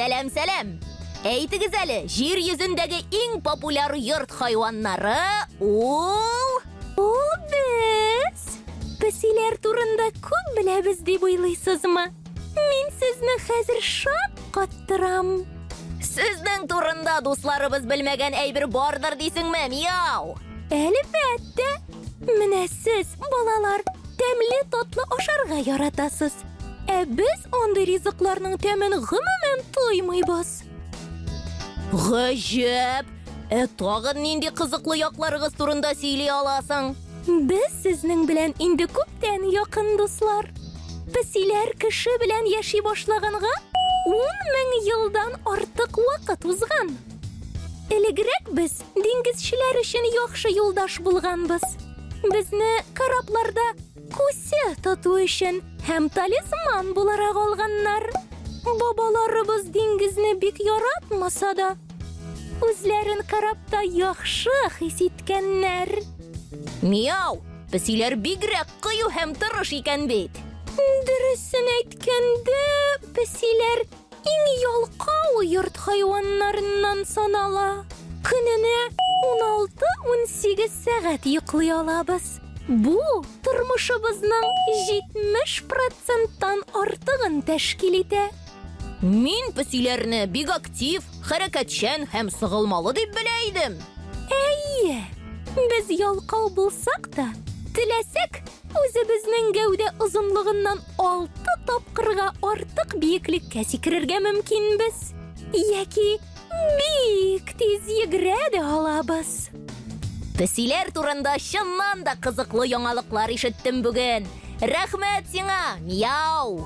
Сәлам, сәлам! Әйтегез әле, җир йөзендәге иң популяр йорт хайваннары ул... Ул без! Песиләр турында күп беләбез дип уйлыйсызмы? Мин сезне хәзер шаккаттырам. Сезнең турында дусларыбыз белмәгән әйбер бардыр дисеңме, мияу? Әлбәттә! Менә сез, балалар, тәмле татлы ашарга яратасыз. Ә без андый ризыкларның тәмен гомумән тоймыйбыз. Гаҗәп! Ә тагын нинди кызыклы якларыгыз турында сөйли аласың? Без сезнең белән инде күптән якын дуслар. Песиләр кеше белән яши башлаганга 10 мең елдан артык вакыт узган. Элегрәк без диңгезчеләр өчен яхшы юлдаш булганбыз. Безне корабларда Күсе тоту өчен һәм талисман буларак алганнар. Бабаларыбыз диңгезне бик яратмаса да, үзләрен корабта яхшы хис иткәннәр. Мияу, песиләр бигрәк кыю һәм тырыш икән бит. Дөресен әйткәндә, песиләр Иң ялкау йорт хайваннарыннан санала. Көненә 16-18 сәгать йоклый алабыз. Бу тормышыбызның 70 проценттан артыгын тәшкил итә. Мин песиләрне бик актив, хәрәкәтчән һәм сыгылмалы дип белә идем. Әйе, без ялкау булсак та, теләсәк, үзебезнең гәүдә озынлыгыннан 6 тапкырга артык биеклеккә сикерергә мөмкинбез. Яки бик тиз йөгерә дә алабыз. Песиләр турында чыннан да кызыклы яңалыклар ишеттем бүген. Рәхмәт сиңа, мияу!